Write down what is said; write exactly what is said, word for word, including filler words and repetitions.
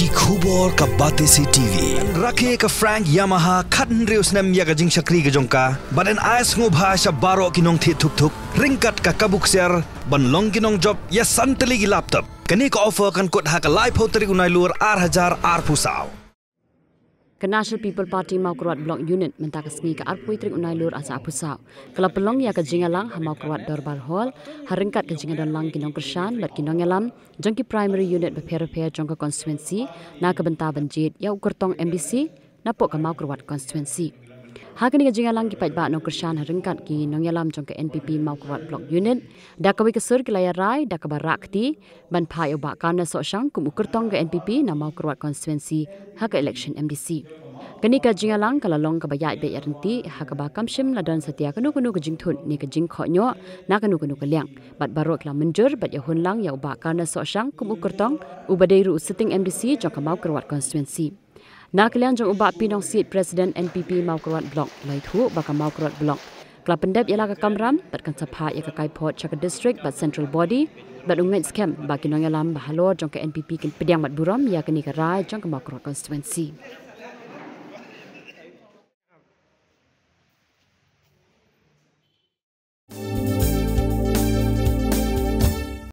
Ki khubor ka Batesi TV. Rakhe ka Frank Yamaha khathynriew snem ïa ka jingshakri ka jong ka, bad yn ai sngewbha sha baroh ki nongthied thuk thuk ryngkat ka kabu ksiar ban long ki nongjop ïa san tylli ki laptop. Kane ka offer kan kut ha ka laiphew tarik u Nailur ar hajar arphew saw. Ka National People Party Mawkyrwat Block Unit mynta ka sngi ka arphew tarik u Nailur ar hajar arphew saw ka la pynlong ïa ka jingïalang ha Mawkyrwat Dorbar Hall, ha ryngkat ka jingïadon lang ki nongkyrshan bad ki nongïalam jong ki primary unit bapher bapher jong ka constituency, na ka bynta ban jied ïa u kyrtong MDC napoh ka Mawkyrwat constituency. Ha kane ka jingïalang ki paidbah nongkyrshan ha ryngkat ki nongïalam jong ka NPP Mawkyrwat Block Unit, da kawei ka sur ki la ïarai da kaba rah kti ban phah ïa u Bah Karna Sohshang kum u kyrtong ka NPP na Mawkyrwat constituency ha ka election MDC. Kane ka jingïalang ka la long kaba ïaid beit ïaid ryntih, ha kaba kam shym la don satia kano kano ka jingthut ne ka jingkhohñioh na kano kano ka liang, bad baroh ki la mynjur bad ïahun lang ïa u Bah Karna Sohshang kum u kyrtong, uba dei ruh u sitting MDC jong ka Mawkyrwat constituency. Na ka liang jong u Bah P. Nongsiej, President NPP Mawkyrwat Block, la ïathuh ba ka Mawkyrwat Block ka la pyndep ïa la ka kamram bad kan sa phah ïa ka kaiphod sha ka district bad central body, bad u ngeit skhem ba ki nongïalam ba halor jong ka NPP kin pdiang bad burom ïa kane ka rai jong ka Mawkyrwat constituency.